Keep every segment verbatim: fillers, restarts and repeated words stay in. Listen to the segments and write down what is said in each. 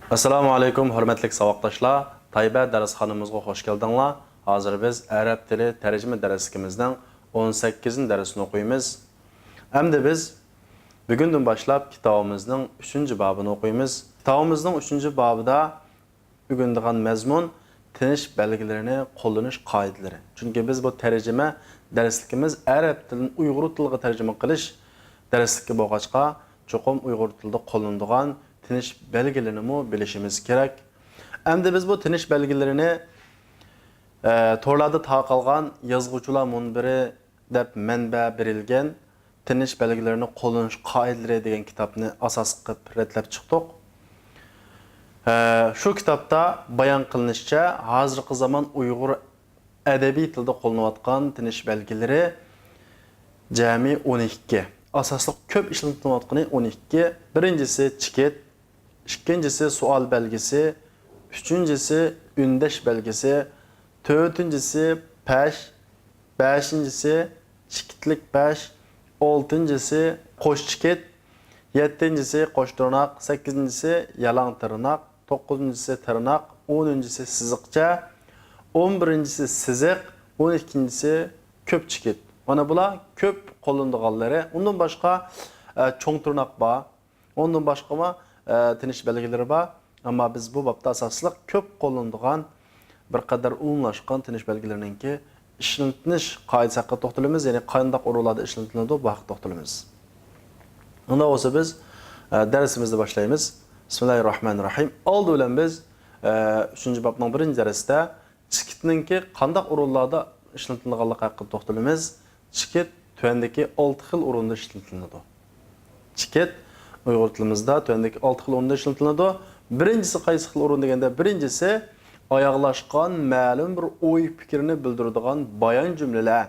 ئەسسالامۇ ئەلەيكۇم، ھۆرمەتلىك ساۋاقداشلار! تەيبە دەرسخانىمىزغا خوش كەلدىڭلار. ھازىر بىز ئەرەب تىلى تەرجىمە دەرسلىكىمىزنىڭ ئون سەككىزىنچى دەرسىنى ئوقۇيمىز. ئەمدى بىز بۈگۈندىن باشلاپ كىتابىمىزنىڭ ئۈچىنچى بابىنى ئوقۇيمىز. كىتابىمىزنىڭ ئۈچىنچى بابىدا ئۆگىنىدىغان مەزمۇن تىنىش بەلگىلىرىنى قوللىنىش قائىدىلىرى. چۈنكى بىز بۇ تەرجىمە دەرسلىكىمىز ئەرەب تىلىدىن ئۇيغۇر تىلىغا تەرجىمە قىلىش دەرسلىكى بولغاچقا، چوقۇم ئۇيغۇر تىلىدا قوللىنىدىغان تىنىش بەلگىلىرىنىمۇ بىلىشىمىز كېرەك. ئەمدى بىز بۇ تىنىش بەلگىلىرىنى، ئە، تورلاردا تارقالغان يازغۇچىلار مۇنبىرى دەپ مەنبە بېرىلگەن تىنىش بەلگىلىرىنى قوللىنىش قائىدىلىرى دېگەن كىتابنى ئاساس قىلىپ رەتلەپ چىقتۇق. ئە، شۇ كىتابتا بايان قىلىنىشىچە، ھازىرقى زامان ئۇيغۇر ئەدەبىي تىلدا قوللىنىلىۋاتقان تىنىش بەلگىلىرى جەمئىي ئون ئىككى. ئاساسلىق كۆپ ئىشلىتىلىۋاتقىنى ئون ئىككى. بىرىنچىسى چېكىت، ئىككىنچىسى سوئال بەلگىسى، ئۈچىنچىسى ئۈندەش بەلگىسى، تۆتىنچىسى پەش، بەشىنچىسى چېكىتلىك پەش، ئالتىنچىسى قوش چېكىت، يەتتىنچىسى قوش تىرناق، سەككىزىنچىسى يالاڭ تىرناق، توققۇزىنچىسى تىرناق، ئونىنچىسى سىزىقچە، ئون بىرىنچىسى سىزىق، ئون ئىككىنچىسى كۆپ چېكىت. مانا بۇلار كۆپ قوللىنىدىغانلىرى. ئۇندىن باشقا، ئە، چوڭ تىرناق بار. ئۇندىن باشقىمۇ، ئە، تىنىش بەلگىلىرى بار. ئەمما بىز بۇ بابتا ئاساسلىق كۆپ قوللىنىدىغان بىر قەدەر ئومۇملاشقان تىنىش بەلگىلىرىنىڭكى ئىشلىتىلىش قائىدىسى ھەققىدە توختىلىمىز، يەنى قانداق ئورۇنلاردا ئىشلىتىلىدۇ، بۇ ھەققىدە توختىلىمىز. ئۇنداق بولسا بىز، ئە، دەرسىمىزنى باشلايمىز. بىسمىللاھىرراھمانىرراھىم. ئالدى بىلەن بىز، ئە، ئۈچىنچى بابنىڭ بىرىنچى دەرسىدە چېكىتنىڭكى قانداق ئورۇنلاردا ئىشلىتىلىدىغانلىقى ھەققىدە توختىلىمىز. چېكىت تۆۋەندىكى ئالتە خىل ئورۇندا ئىشلىتىلىدۇ. چېكىت ئۇيغۇر تىلىمىزدا تۆۋەندىكى ئالتە خىل ئورۇندا ئىشلىتىلىدۇ. بىرىنچىسى قايسى خىل ئورۇن دېگەندە، بىرىنچىسى ئاياغلاشقان مەلۇم بىر ئوي پىكىرنى بىلدۈرىدىغان بايان جۈملىلەر،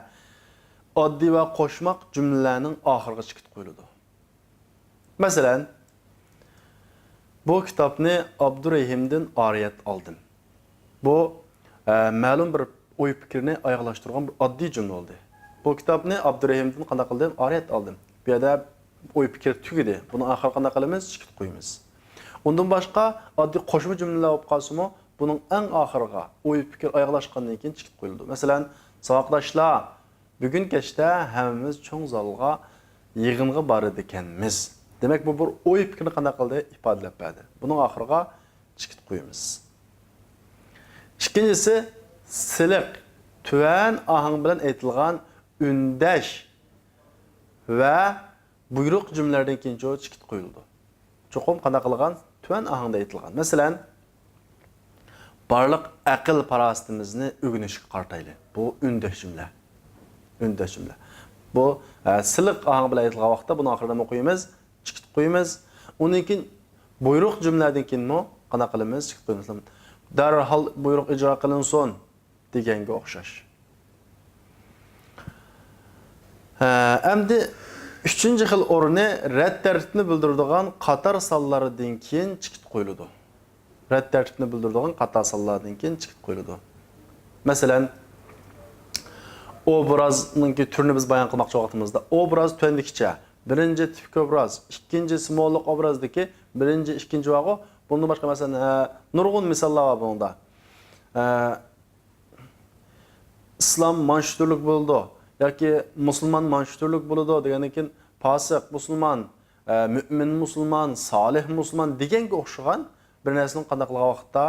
ئاددىي ۋە قوشماق جۈملىلەرنىڭ ئاخىرىغا چېكىت قويۇلىدۇ. مەسىلەن، بۇ كىتابنى ئابدۇرېھىمدىن ئارىيەت ئالدىم. بۇ، ئە، مەلۇم بىر ئوي پىكىرنى ئاياغلاشتۇرغان بىر ئاددىي جۈملە بولدى. بۇ كىتابنى ئابدۇرېھىمدىن قانداق قىلدىم؟ ئارىيەت ئالدىم. بۇ يەردە ئوي پىكىر تۈگىدى. بۇنىڭ ئاخىرىغا قانداق قىلىمىز؟ چېكىت قويىمىز. ئۇندىن باشقا ئاددىي قوشما جۈملىلەر بولۇپ قالسىمۇ، بۇنىڭ ئەڭ ئاخىرىغا ئوي پىكىر ئاياغلاشقاندىن كېيىن چېكىت قويۇلىدۇ. مەسىلەن، ساۋاقداشلار، بۈگۈن كەچتە ھەممىمىز چوڭ زالغا يىغىنغا بارىدىكەنمىز. دېمەك، بۇ بىر ئوي پىكىرنى قانداق قىلدى؟ ئىپادىلەپ بەردى. بۇنىڭ ئاخىرىغا چېكىت قويىمىز. ئىككىنچىسى، سىلىق، تۆۋەن ئاھاڭ بىلەن ئېيتىلغان ئۈندەش ۋە بۇيرۇق جۈملىلەردىن كېيىنچۇ چېكىت قويۇلىدۇ. چوقۇم قانداق قىلغان؟ تۆۋەن ئاھاڭدا ئېيتىلغان. مەسىلەن، بارلىق ئەقىل-پاراسىتىمىزنى ئۆگىنىشكە قارىتايلى. بۇ ئۈندەش جۈملە. ئۈندەش جۈملە. بۇ، ئە، سىلىق ئاھاڭ بىلەن ئېيتىلغان ۋاقىتتا بۇنىڭ ئاخىرىدا نېمە قويىمىز؟ چېكىت قويىمىز. ئۇندىن كېيىن بۇيرۇق جۈملىلەردىن كېيىنمۇ قانداق قىلىمىز؟ چېكىت قويىمىز. دەرھال بۇيرۇق ئىجرا قىلىنسۇن دېگەنگە ئوخشاش. ھە، ئەمدى ئۈچىنچى خىل ئورنى رەت تەرتىپنى بىلدۈرىدىغان قاتار سانلاردىن كېيىن چېكىت قويۇلىدۇ. رەت تەرتىپنى بىلدۈرىدىغان قاتار سانلاردىن كېيىن چېكىت قويۇلىدۇ. مەسىلەن، ئوبرازنىڭكى تۈرىنى بىز بايان قىلماقچى ۋاقتىمىزدا، ئوبراز تۆۋەندىكىچە. بىرىنچى تىپىك ئوبراز، ئىككىنچى سىمۋوللۇق ئوبرازدىكى بىرىنچى، ئىككىنچى بارغۇ. بۇندىن باشقا، مەسىلەن، ھە، نۇرغۇن مىساللار بار بۇنىڭدا. ھە، ئىسلام مانچە تۈرلۈك بولىدۇ ياكى مۇسۇلمان مانچە تۈرلۈك بولىدۇ دېگەندىن كېيىن، پاسىق مۇسۇلمان، ئە، مۆمىن مۇسۇلمان، سالىھ مۇسۇلمان دېگەنگە ئوخشىغان بىر نەرسىنىڭ قانداق قىلغان ۋاقىتتا،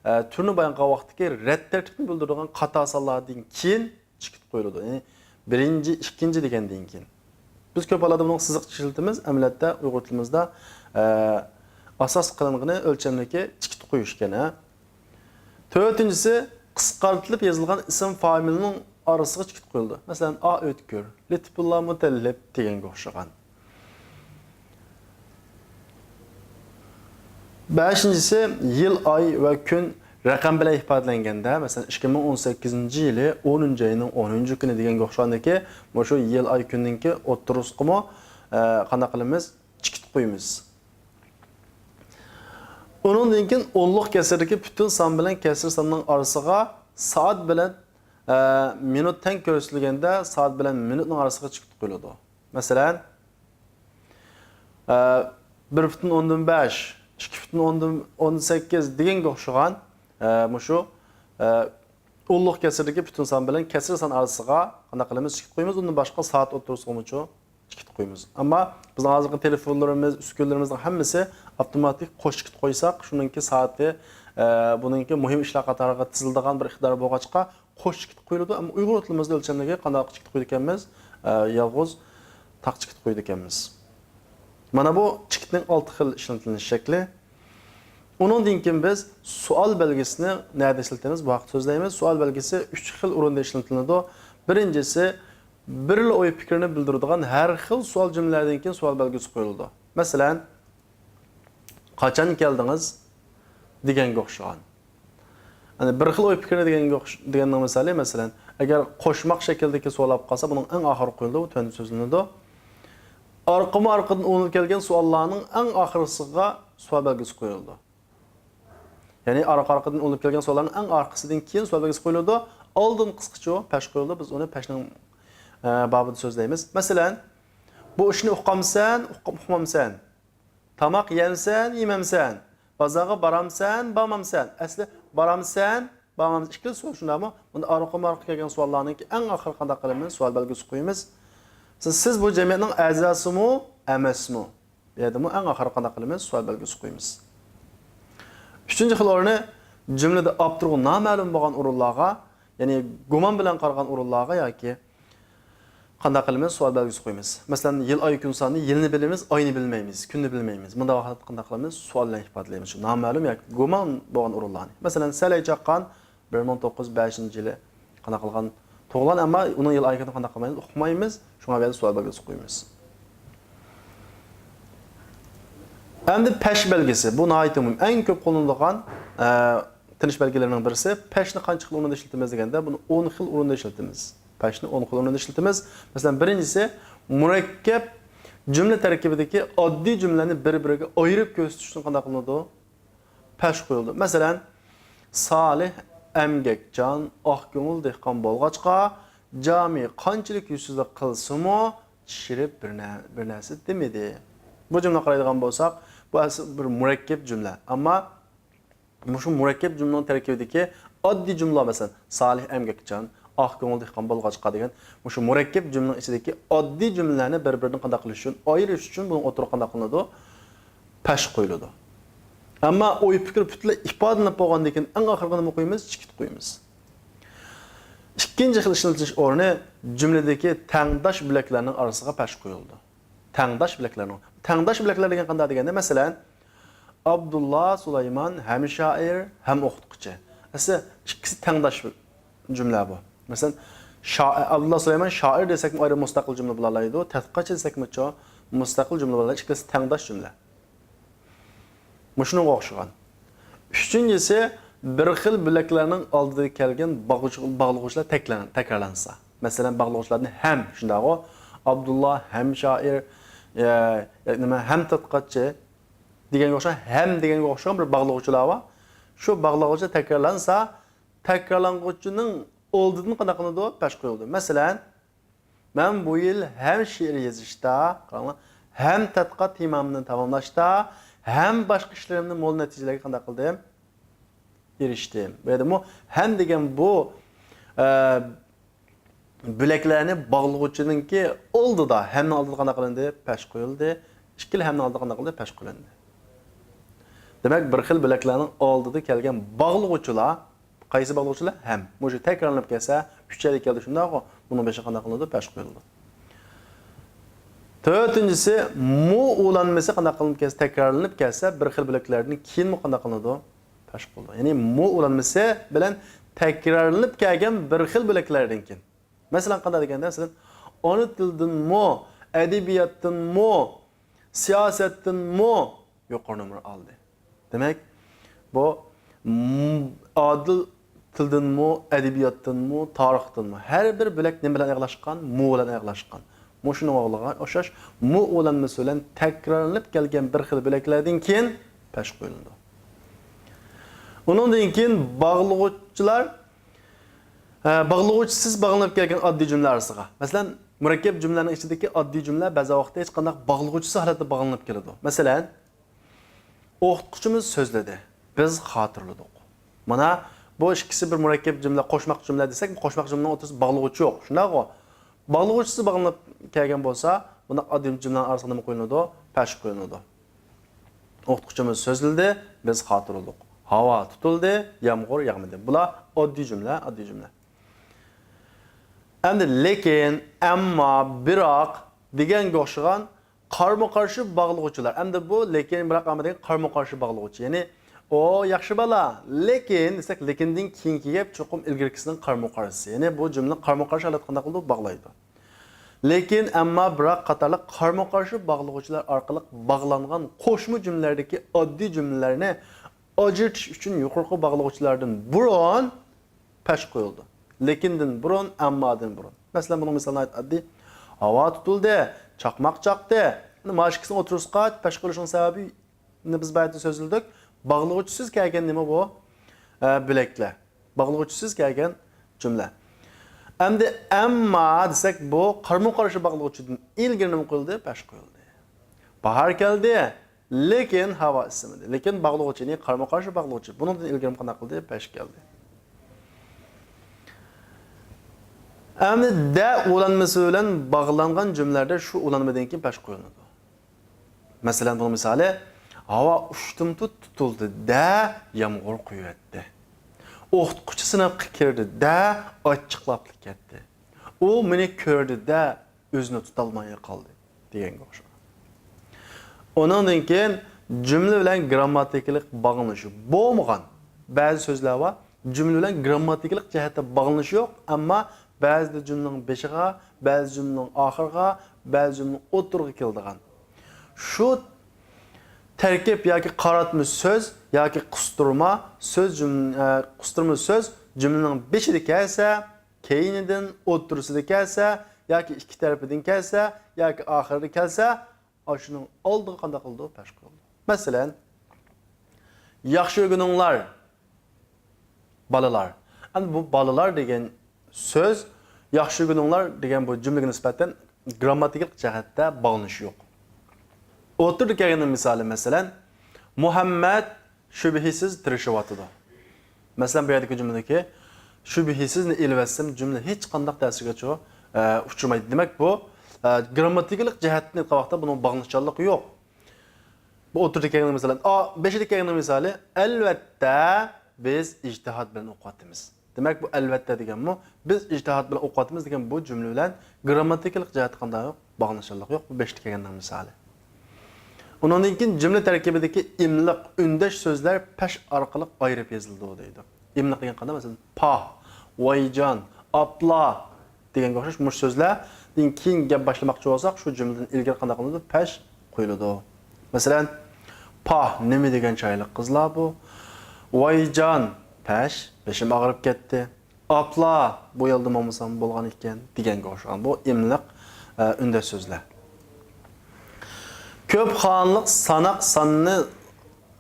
ئە، تۈرنى بايان قىلغان ۋاقىتتىكى رەت تەرتىپنى بىلدۈرىدىغان قاتار سانلاردىن كېيىن چېكىت قويۇلىدۇ. يەنى بىرىنچى، ئىككىنچى دېگەندىن كېيىن. بىز كۆپ ھاللاردا بۇنىڭ سىزىقچە ئىشلىتىمىز، ئەمەلىيەتتە ئۇيغۇر تىلىمىزدا، ئە، ئاساس قىلىنغىنى ئۆلچەملىكى چېكىت قويۇش ئىكەن، ھە. تۆتىنچىسى، قىسقارتىلىپ يېزىلغان ئىسىم فامىلىنىڭ ئارىسىغا چېكىت قويۇلىدۇ. مەسىلەن، ئا ئۆتكۈر، لۇتپۇللا مۇتەللىپ دېگەنگە ئوخشىغان. بەشىنچىسى، يىل، ئاي ۋە كۈن رەقەم بىلەن ئىپادىلەنگەندە، مەسىلەن، ئىككى مىڭ ئون سەككىزىنچى يىلى ئونىنچى ئاينىڭ ئونىنچى كۈنى دېگەنگە ئوخشىغاندىكى، مۇشۇ يىل، ئاي، كۈننىڭكى ئوتتۇرىسىغىمۇ، ئە، قانداق قىلىمىز؟ چېكىت قويىمىز. ئۇنىڭدىن كېيىن ئونلۇق كەسىردىكى پۈتۈن سان بىلەن كەسىر ساننىڭ ئارىسىغا سائەت بىلەن، ئە، مىنۇت تەڭ كۆرسىتىلگەندە، سائەت بىلەن مىنۇتنىڭ ئارىسىغا چېكىت قويۇلىدۇ. مەسىلەن، ئە، بىر پۈتۈن ئوندىن بەش، ئىككى ئوندىن، ئون سەككىز دېگەنگە ئوخشىغان، ئە، مۇشۇ، ئە، ئونلۇق كەسىردىكى پۈتۈن سان بىلەن كەسرى سان ئارىسىغا قانداق قىلىمىز؟ چېكىت قويىمىز. ئۇندىن باشقا سائەت ئوتتۇرىسىغىمۇچۇ چېكىت قويىمىز. ئەمما بىزنىڭ ھازىرقى تېلېفونلىرىمىز، ئۈسكۈنىلىرىمىزنىڭ ھەممىسى ئاپتوماتىك قوش چېكىت قويساق، شۇنىڭكى سائىتى، ئە، بۇنىڭكى مۇھىم ئىشلار قاتارىغا تىزىلىدىغان بىر ئىقتىدار بولغاچقا، قوش چېكىت قويۇلىدۇ. ئەمما ئۇيغۇر تىلىمىزدا ئۆلچەملىكى قانداق چېكىت قويىدىكەنمىز؟ ئە، يالغۇز تاق چېكىت قويىدىكەنمىز. مانا بۇ چېكىتنىڭ ئالتە خىل ئىشلىتىلىش شەكلى. ئۇنىڭدىن كېيىن بىز سوئال بەلگىسىنى نەدە ئىشلىتىمىز؟ بۇ ھەقتە سۆزلەيمىز. سوئال بەلگىسى ئۈچ خىل ئورۇندا ئىشلىتىلىدۇ. بىرىنچىسى، بىرلا ئوي پىكىرنى بىلدۈرىدىغان ھەر خىل سوئال جۈملىلەردىن كېيىن سوئال بەلگىسى قويۇلىدۇ. مەسىلەن، «قاچان كەلدىڭىز؟» دېگەنگە ئوخشىغان. ئەنە بىر خىل ئوي پىكىرنى دېگەنگە ئوخش-، دېگەننىڭ مىسالى، مەسىلەن، ئەگەر قوشماق شەكلىدىكى سوئال بولۇپ قالسا، بۇنىڭ ئەڭ ئاخىرى قويۇلىدۇ، بۇ تۆۋەندە سۆزلىنىدۇ. ئارقىمۇ ئارقىدىن ئۇلىنىپ كەلگەن سوئاللارنىڭ ئەڭ ئاخىرسىغا سوئال بەلگىسى قويۇلىدۇ. يەنى ئارقا-ئارقىدىن ئۇلىنىپ كەلگەن سوئاللارنىڭ ئەڭ ئارقىسىدىن كېيىن سوئال بەلگىسى قويۇلىدۇ. ئالدىن قىسقىچە پەش قويۇلىدۇ. بىز ئۇنى پەشنىڭ، ئە، بابىدا سۆزلەيمىز. مەسىلەن، «بۇ ئىشنى ئۇقامسەن، ئۇق-، ئۇقمامسەن؟ تاماق يەمسەن، يېمەمسەن؟ بازارغا بارامسەن، بارمامسەن؟» ئەسلى بارامسەن، بارمامسەن، ئىككىلىسى سوئال، شۇنداقمۇ؟ بۇندا ئارقىمۇ ئارقا كەلگەن سوئاللارنىڭكى ئەڭ ئاخىرى قانداق قىلىمىز؟ سوئال بەلگىسى قويىمىز. سىز، سىز بۇ جەمئىيەتنىڭ ئەزاسىمۇ، ئەمەسمۇ؟ بۇ يەردىمۇ ئەڭ ئاخىرى قانداق قىلىمىز؟ سوئال بەلگىسى قويىمىز. ئۈچىنچى خىل ئورنى، جۈملىدە ئاپتورغا نامەلۇم بولغان ئورۇنلارغا، يەنى گۇمان بىلەن قارىغان ئورۇنلارغا ياكى قانداق قىلىمىز؟ سوئال بەلگىسى قويىمىز. مەسىلەن، يىل، ئاي، كۈن سانىنى، يىلنى بىلىمىز، ئاينى بىلمەيمىز، كۈننى بىلمەيمىز. بۇنداق ھالەتتە قانداق قىلىمىز؟ سوئال بىلەن ئىپادىلەيمىز. شۇ نامەلۇم ياكى گۇمان بولغان ئورۇنلارنى. مەسىلەن، سەلەي چاققان بىر مىڭ توققۇز يۈز بەشىنچى يىلى قانداق قىلغان؟ تۇغۇلغان، ئەمما ئۇنىڭ يىل، ئاي، كۈنىنى قانداق قىلمايمىز؟ ئۇقمايمىز. شۇڭا بۇ يەردە سوئال بەلگىسى قويىمىز. ئەمدى پەش بەلگىسى. بۇ ناھايىتى مۇھىم. ئەڭ كۆپ قوللىنىدىغان، ئە، تىنىش بەلگىلىرىنىڭ بىرسى. پەشنى قانچە خىل ئورۇندا ئىشلىتىمىز دېگەندە، بۇنى ئون خىل ئورۇندا ئىشلىتىمىز. پەشنى ئون خىل ئورۇندا ئىشلىتىمىز. مەسىلەن، بىرىنچىسى، مۇرەككەپ جۈملە تەركىبىدىكى ئاددىي جۈملىلەرنى بىر-بىرىگە ئايرىپ كۆرسىتىش ئۈچۈن قانداق قىلىنىدۇ؟ پەش قويۇلىدۇ. مەسىلەن، سالىھ ئەمگەكچان، ئاق كۆڭۈل دېھقان بولغاچقا، جامى قانچىلىك يۈزسىزلىك قىلسىمۇ، چىشىرىپ بىر نە-، بىر نەرسە دېمىدى. بۇ جۈملىگە قارايدىغان بولساق، بۇ ئەسلى بىر مۇرەككەپ جۈملە. ئەمما مۇشۇ مۇرەككەپ جۈملىنىڭ تەركىبىدىكى ئاددىي جۈملىلەر، مەسىلەن، سالىھ ئەمگەكچان، ئاق كۆڭۈل دېھقان بولغاچقا دېگەن مۇشۇ مۇرەككەپ جۈملىنىڭ ئىچىدىكى ئاددىي جۈملىلەرنى بىر-بىرىدىن قانداق قىلىش ئۈچۈن، ئايرىش ئۈچۈن بۇنىڭ ئوتتۇرىغا قانداق قىلىنىدۇ؟ پەش قويۇلىدۇ. ئەمما ئوي پىكىر پۈتۈنلەي ئىپادىلىنىپ بولغاندىن كېيىن ئەڭ ئاخىرىغا نېمە قويىمىز؟ چېكىت قويىمىز. ئىككىنچى خىل ئىشلىتىلىش ئورنى، جۈملىدىكى تەڭداش بۆلەكلەرنىڭ ئارىسىغا پەش قويۇلىدۇ. تەڭداش بۆلەكلەرنىڭ. تەڭداش بۆلەكلەر دېگەن قانداق دېگەندە، مەسىلەن، ئابدۇللا سۇلايمان ھەم شائىر، ھەم ئوقۇتقۇچى. ئەسلى ئىككىسى تەڭداش جۈملە بۇ. مەسىلەن، شائىر، ئابدۇللا سۇلايمان شائىر دېسەكمۇ ئايرى مۇستەقىل جۈملە بولالايدۇ، تەتقىقاتچى دېسەكمۇچۇ مۇستەقىل جۈملە بولالايدۇ، ئىككىلىسى تەڭداش جۈملە. مۇشۇنىڭغا ئوخشىغان. ئۈچىنچىسى، بىر خىل بۆلەكلەرنىڭ ئالدىدا كەلگەن باغلىغۇچ-، باغلىغۇچلار تەكرار-، تەكرارلانسا. مەسىلەن، باغلىغۇچلاردىن ھەم، شۇنداقغۇ؟ ئابدۇللا ھەم شائىر، ئە، نېمە، ھەم تەتقىقاتچى دېگەنگە ئوخشاش، ھەم دېگەنگە ئوخشىغان بىر باغلىغۇچىلار بار. شۇ باغلىغۇچى تەكرارلانسا، تەكرارلانغۇچىنىڭ ئالدىدىن قانداق قىلىنىدۇ؟ پەش قويۇلىدۇ. مەسىلەن، مەن بۇ يىل ھەم شېئىر يېزىشتا، قاراڭلار، ھەم تەتقىقات تېمامنى تاماملاشتا، ھەم باشقا ئىشلىرىمنى مول نەتىجىلەرگە قانداق قىلدىم؟ ئېرىشتىم. بۇ يەردىمۇ ھەم دېگەن بۇ، ئە، بۆلەكلەرنى باغلىغۇچىنىڭكى ئالدىدا، ھەمنىڭ ئالدىدا قانداق قىلىندى؟ پەش قويۇلدى. ئىككىلا ھەمنىڭ ئالدىدا قانداق قىلىندى؟ پەش قويۇلدى. دېمەك، بىر خىل بۆلەكلەرنىڭ ئالدىدا كەلگەن باغلىغۇچىلار، قايسى باغلىغۇچىلار؟ ھەم. مۇشۇ تەكرارلىنىپ كەلسە، ئۈچ يەردە كەلدى، شۇنداقغۇ؟ بۇنىڭ بېشىغا قانداق قىلىنىدۇ؟ پەش قويۇلىدۇ. تۆتىنچىسى، مۇ ئۇلانمىسى قانداق قىلىنىپ كەلسە، تەكرارلىنىپ كەلسە، بىر خىل بۆلەكلەردىن كېيىنمۇ قانداق قىلىنىدۇ؟ پەش قىلىنىدۇ. يەنى مۇ ئۇلانمىسى بىلەن تەكرارلىنىپ كەلگەن بىر خىل بۆلەكلەردىن كېيىن. مەسىلەن، قانداق دېگەندە، مەسىلەن، ئانا تىلدىنمۇ، ئەدەبىياتتىنمۇ، سىياسەتتىنمۇ يۇقىرى نومۇر ئالدى. دېمەك، بۇ، م-، ئانا تىلدىنمۇ، ئەدەبىياتتىنمۇ، تارىختىنمۇ، ھەر بىر بۆلەك نېمە بىلەن ئاياغلاشقان؟ مۇ بىلەن ئاياغلاشقان. مۇشۇنىڭ ئوخشاش مۇ ئۇلانمىسى بىلەن تەكرارلىنىپ كەلگەن بىر خىل بۆلەكلەردىن كېيىن پەش قويۇلىدۇ. ئۇنىڭدىن كېيىن باغلىغۇچىلار، ھە، باغلىغۇچىسىز باغلىنىپ كەلگەن ئاددىي جۈملە ئارىسىغا. مەسىلەن، مۇرەككەپ جۈملىلەرنىڭ ئىچىدىكى ئاددىي جۈملە بەزى ۋاقىتتا ھېچقانداق باغلىغۇچىسىز ھالەتتە باغلىنىپ كېلىدۇ. مەسىلەن، ئوقۇتقۇچىمىز سۆزلىدى، بىز خاتىرىلىدۇق. مانا بۇ ئىككىسى بىر مۇرەككەپ جۈملە، قوشماق جۈملە دېسەك، قوشماق جۈملىنىڭ ئوتتۇرىسىدا باغلىغۇچى يوق، شۇنداقغۇ؟ باغلىغۇچىسى باغلىنىپ كەلگەن بولسا، بۇنداق ئاددىي جۈملىنىڭ ئارىسىغا نېمە قويۇلىدۇ؟ پەش قويۇلىدۇ. ئوقۇتقۇچىمىز سۆزلىدى، بىز خاتىرىلىدۇق. ھاۋا تۇتۇلدى، يامغۇر ياغمىدى. بۇلار ئاددىي جۈملە، ئاددىي جۈملە. ئەمدى لېكىن، ئەمما، بىراق دېگەنگە ئوخشىغان قارمۇ قارشى باغلىغۇچىلار. ئەمدى بۇ لېكىن، بىراق، ئەمما دېگەن قارمۇ قارشى باغلىغۇچى. يەنى، ئۇ ياخشى بالا، لېكىن دېسەك، لېكىندىن كېيىنكى گەپ چوقۇم ئىلگىرىكىسىنىڭ قارمۇ قارشىسى. يەنى بۇ جۈملىنىڭ قارمۇ قارشى ھالەت قانداق قىلىدۇ؟ باغلايدۇ. لېكىن، ئەمما، بىراق قاتارلىق قارمۇ قارشى باغلىغۇچىلار ئارقىلىق باغلانغان قوشما جۈملىلەردىكى ئاددىي جۈملىلەرنى ئاجرىتىش ئۈچۈن يۇقىرىقى باغلىغۇچىلاردىن بۇرۇن پەش قويۇلىدۇ. لېكىندىن بۇرۇن، ئەممادىن بۇرۇن. مەسىلەن، بۇنىڭ مىسالى ناھايىتى ئاددىي. ھاۋا تۇتۇلدى، چاقماق چاقتى. ئەمدى مانا شۇ ئىككىسىنىڭ ئوتتۇرىسىغا پەش قويۇلۇشىنىڭ سەۋەبى نى بىز بايىتىن سۆزلىدۇق. باغلىغۇچىسىز كەلگەن نېمە بۇ؟ ئە، بۆلەكلەر. باغلىغۇچىسىز كەلگەن جۈملە. ئەمدى ئەمما دېسەك، بۇ قارمۇ قارشى باغلىغۇچىدىن ئىلگىرى نېمە قويۇلدى؟ پەش قويۇلدى. باھار كەلدى، لېكىن ھاۋا ئىسسىمىدى. لېكىن باغلىغۇچى، يەنى قارمۇ قارشى باغلىغۇچى. بۇنىڭدىن ئىلگىرى قانداق قىلدى؟ پەش كەلدى. ئەمدى دە ئۇلانمىسى بىلەن باغلانغان جۈملىلەردە شۇ ئۇلانمىدىن كېيىن پەش قويۇلىدۇ. مەسىلەن، بۇنىڭ مىسالى، ھاۋا ئۇشتۇمتۇت تۇتۇلدى-دە، يامغۇر قۇيۇۋەتتى. ئوقۇتقۇچى سىنىپقا كىردى-دە، ئاچچىقلاپلا كەتتى. ئۇ مېنى كۆردى-دە، ئۆزىنى تۇتالماي قالدى، دېگەنگە ئوخشىغان. ئۇنىڭدىن كېيىن جۈملە بىلەن گىرامماتىكىلىق باغلىنىشى بولمىغان بەزى سۆزلەر بار. جۈملە بىلەن گىرامماتىكىلىق جەھەتتە باغلىنىشى يوق، ئەمما بەزىدە جۈملىنىڭ بېشىغا، بەزى جۈملىنىڭ ئاخىرىغا، بەزى جۈملىنىڭ ئوتتۇرىغا كېلىدىغان. شۇ تەركىب ياكى قاراتما سۆز ياكى قىستۇرما سۆز جۈم-، ئە، قىستۇرما سۆز جۈملىنىڭ بېشىدا كەلسە، كەينىدىن، ئوتتۇرىسىدا كەلسە ياكى ئىككى تەرىپىدىن كەلسە ياكى ئاخىرىدا كەلسە، ئاشۇنىڭ ئالدىغا قانداق قىلىدۇ؟ پەش قىلىدۇ. مەسىلەن، ياخشى ئۆگىنىڭلار، بالىلار. ئەمدى بۇ بالىلار دېگەن سۆز، ياخشى ئۆگىنىڭلار دېگەن بۇ جۈملىگە نىسبەتەن گىرامماتىكىلىق جەھەتتە باغلىنىشى يوق. ئوتتۇرىدا كەلگەن مىسالى، مەسىلەن، مۇھەممەد شۈبھىسىز تىرىشىۋاتىدۇ. مەسىلەن، بۇ يەردىكى جۈملىدىكى شۈبھىسىزنى ئېلىۋەتسەم، جۈملە ھېچقانداق تەسىرگە چۇ-، ئە، ئۇچرىمايدۇ. دېمەك، بۇ، ئە، گىرامماتىكىلىق جەھەتتىن ئېيتقان ۋاقىتتا بۇنىڭ باغلىنىشچانلىقى يوق. بۇ ئوتتۇرىدا كەلگەن مىسالى، ئا، بېشىدا كەلگەن مىسالى، ئەلۋەتتە، بىز ئىجتىھات بىلەن ئوقۇۋاتىمىز. دېمەك، بۇ ئەلۋەتتە دېگەنمۇ، بىز ئىجتىھات بىلەن ئوقۇۋاتىمىز دېگەن بۇ جۈملە بىلەن گىرامماتىكىلىق جەھەتتە قانداق يوق؟ باغلىنىشچانلىق يوق. بۇ بېشىدا كەلگەننىڭ مىسالى. ئۇنىڭدىن كېيىن جۈملە تەركىبىدىكى ئىملىق، ئۈندەش سۆزلەر پەش ئارقىلىق ئايرىپ يېزىلىدۇ دەيدۇ. ئىملىق دېگەن قانداق؟ مەسىلەن، پاھ، ۋايجان، ئاپلا دېگەنگە ئوخشاش مۇشۇ سۆزلەردىن كېيىن گەپ باشلىماقچى بولساق، شۇ جۈملىدىن ئىلگىرى قانداق قىلىنىدۇ؟ پەش قويۇلىدۇ. مەسىلەن، پاھ، نېمە دېگەن چىرايلىق قىزلار بۇ؟ ۋايجان، پەش، بېشىم ئاغرىپ كەتتى. ئاپلا، بۇ يىلدا ماڭمىسام بولغان ئىكەن، دېگەنگە ئوخشىغان بۇ ئىملىق، ئە، ئۈندەش سۆزلەر. كۆپ خانىلىق ساناق ساننى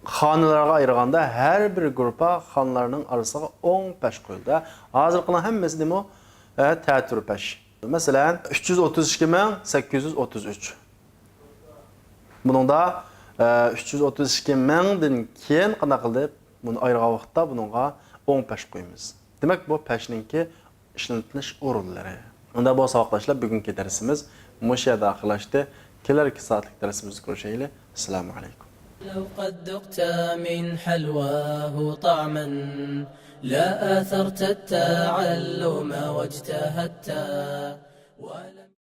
خانىلارغا ئايرىغاندا، ھەر بىر گۇرۇپپا خانىلارنىڭ ئارىسىغا ئوڭ پەش قويۇلدى. ھازىرقىنىڭ ھەممىسى نېمە؟ ئە، تەتۈر پەش. مەسىلەن، ئۈچ يۈز ئوتتۇز ئىككى مىڭ سەككىز يۈز ئوتتۇز ئۈچ. بۇنىڭدا، ئە، ئۈچ يۈز ئوتتۇز ئىككى مىڭدىن كېيىن قانداق قىلدى؟ بۇنى ئايرىغان ۋاقىتتا بۇنىڭغا ئوڭ پەش قويىمىز. دېمەك، بۇ پەشنىڭكى ئىشلىتىلىش ئورۇنلىرى. ئۇنداق بولسا، ساۋاقداشلار، بۈگۈنكى دەرسىمىز مۇشۇ يەردە ئاخىرلاشتى. كېلەركى سائەتلىك دەرسىمىزدە كۆرۈشەيلى. ئەسسالامۇ ئەلەيكۇم. لو قد ذقت من حلواه طعما لا آثرت التعلم واجتهدت ولم